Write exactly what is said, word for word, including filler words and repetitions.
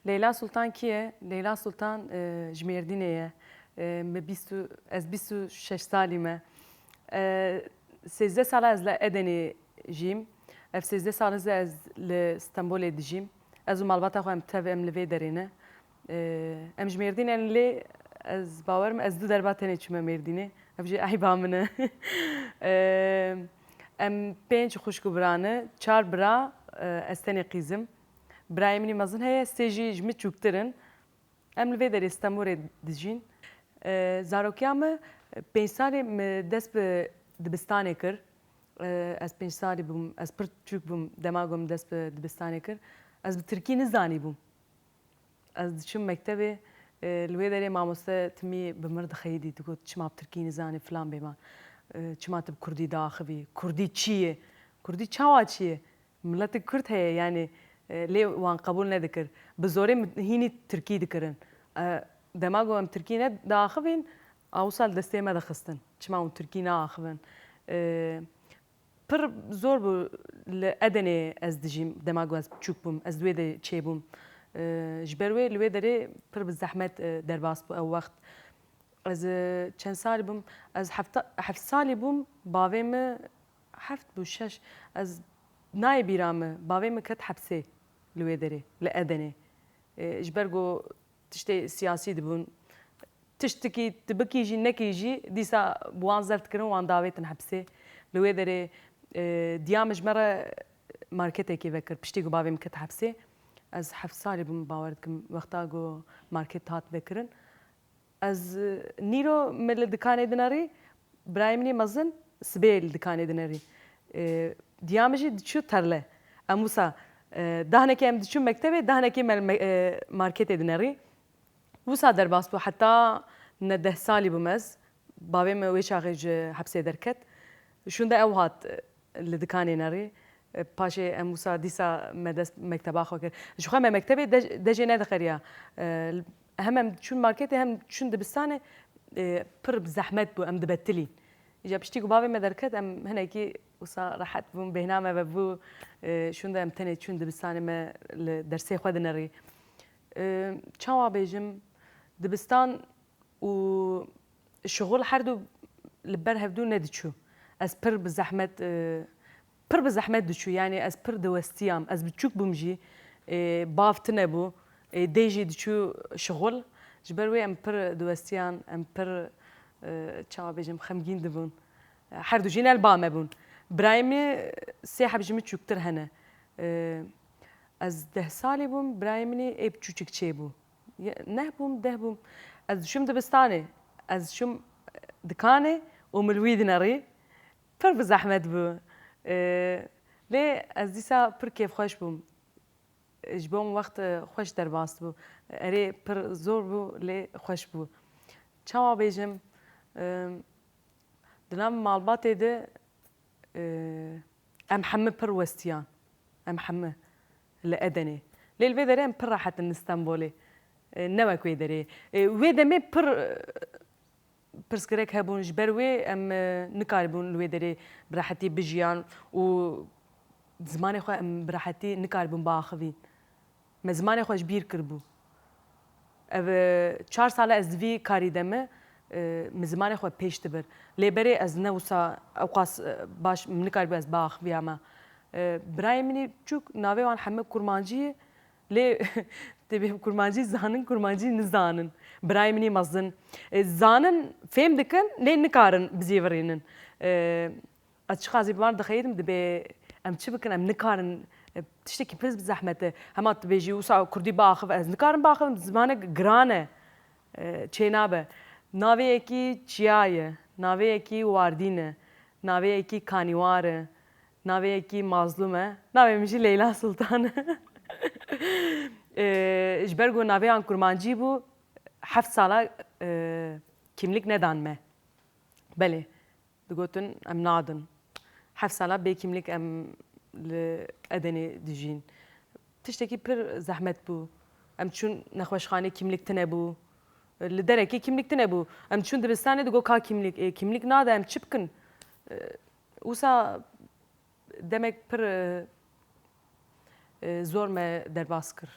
Leyla Sultan kî ye? Leyla Sultan, e, ji Mêrdînê ye. E, me bîst û, ez bîst û şeş salî me. E, sêzdeh sala ez li Edenê jîm. Ev sêzdeh sal e ez li Stenbolê dijîm. Ez û malbata xwe em tev, em li vê derê ne. E, em ji Mêrdîn in lê ez bawer im, ez du derba tenê çûme Mêrdînê. Ev jî eyba min e. E, em pênc xwişk û bira ne, çar bira, e, ez tenê qîz im. Birayê min î mezin heye, sê jî ji min çûktir in. Em li vê derê Stenbolê dijîn. E, zarokiya min, pênc salî min dest bi dibistanê kir. E, ez pênc salî bûm, ez pir çûk bûm, dema ku min dest bi dibistanê kir. Ez bi tirkî nizanîbûm. Ez diçûm mektebê, e, li wê derê mamoste timî bi mir dixeyidî, digot, "Çima bi tirkî nizanî filan bêvan? E, çima tu bi kurdî diaxivî? Kurdî çi ye? Kurdî çawa çi ye?" Miletik kurd heye, yanî, e, lê wan qebûl nedikir. Bi zorê min hînî tirkî dikirin. E, dema ku em tirkî nediaxivîn, a wisa li destê me dixistin. Çima hûn tirkî naaxivin? E, pir zor bû li Edenê ez dijîm, dema ku ez çûk bûm, ez li wê de çêbûm. E, ji ber wê li wê derê pir bi zehmet, e, derbas bû ew wext. Ez, e, çend salî bûm? Ez hefta-, heft salî bûm, bavê min heft bû, şeş. Ez nayê bîra min, bavê min ket hepsê li wê derê, li Edenê. E, ji ber ku tiştê siyasî dibûn, tiştikî tu bikî jî, nekî jî, dîsa bi wan zeft kirin, wan davêtin hepsê. Li wê derê, e, diya min ji me re marketekê vekir, piştî ku bavê min ket hepsê. Ez heft salî bûm, bawer dikim, wexta ku market hat vekirin. Ez, e, nîro me li dikanê dinerî, birayê min ê mezin sibê li dikanê dinerî. E, diya min jî diçû terle. Em wisa, e, dahnekê em diçûn mektebê, dahnekê me li me-, e, marketê dinerî. Wisa derbas bû, heta ne deh salî bûm ez. Bavê min wê çaxê ji hepsê derket. Şûnde ew hat, e, li dikanê nerî. E, paşê em wisa dîsa me dest mekteba xwe kir. Ji xwe me mektebê dej-, dejê nedixeriya. E, hem em çûn marketê hem çûn dibistanê, e, pir bi zehmet bû, em dibetilîn. Îja piştî ku bavê me derket, em hinekî wisa rehet bûn, bêhna me vebû. E, şûnde em tenê çûn dibistanê me li dersê xwe dinerî. E, çawa bêjim, dibistan û şixul her du li ber hevdu nediçû. Ez pir bi zehmet, e, pir bi zehmet diçû. Yanî ez pir diwestiyam. Ez biçûk bûm jî, e, bav tune bû. E, dê jî diçû şixul. Ji ber wê em pir diwestiyan, em pir, e, çawa bêjim, xemgîn dibûn. E, her du jî ne li ba me bûn. Birayê min sê heb ji min çûktir hene. E, ez deh salî bûm, birayê min ê biçûçik çêbû. Ye-, neh bûm, deh bûm. Ez diçûm dibistanê. Ez diçûm dikanê û min li wî dinerî. Pir bi zehmet bû. E, lê ez dîsa pir kêfxweş bûm. Ji bo min wext, e, xweş derbas bû. Erê, pir zor bû, lê xweş bû. Çawa bêjim, e, di nav malbatê de, e, em hemî pir westiyan. Em hemî li Edenê. Lê li vê derê em pir rehet in li Stenbolê. E, ne wek wê derê. E, wê demê pir, e, pirsgirêk hebûn. Ji ber wê em, e, nikaribûn li wê derê bi rehetî bijiyan û zimanê xwe em bi rehetî nikaribûn biaxivîn. Me zimanê xwe ji bîr kiribû. Ev, e, çar sal e ez di vî karî de me, e, min zimanê xwe pêş dibir. Lê berê ez ne wisa ewqas, e, baş min nikaribû ez biaxiviyame. E, birayê min ê çûk navê wan heme kurmancî ye, lê tê bê kurmancî zanin, kurmancî nizanin. Birayê min ê mezin, e, zanin, fêm dikin, lê nikarin bizêvirînin. E, Ez çiqasî bi wan dixeyidim, dibê em çi bikin, em nikarin, e, tiştekî pir bi zehmet e. Hema tu bêjî, wisa kurdî biaxiv, ez nikarim biaxivim, zimanek giran e, e, çênabe. Navê yekî Çiya ye, navê yekî Wardîn e, navê yekî Kanîwar e, navê yekî Mazlûm e, navê min jî Leyla Sultan e. E, ji ber ku navê wan kurmancî bû, heft sala, e, kîmlik nedan me. Belê. Digotin, em nadin. Heft sala bê kîmlik em li Edenê dijîn. Tiştekî pir zehmet bû. Em çûn nexweşxanê, kîmlik tune bû. Li derekê kîmlik tune bû. Em çûn dibistanê, digot, "Ka kîmlik?" Ê, kîmlik nade, em çi bikin? E, wisa demek pir, e, e, zor me derbas kir.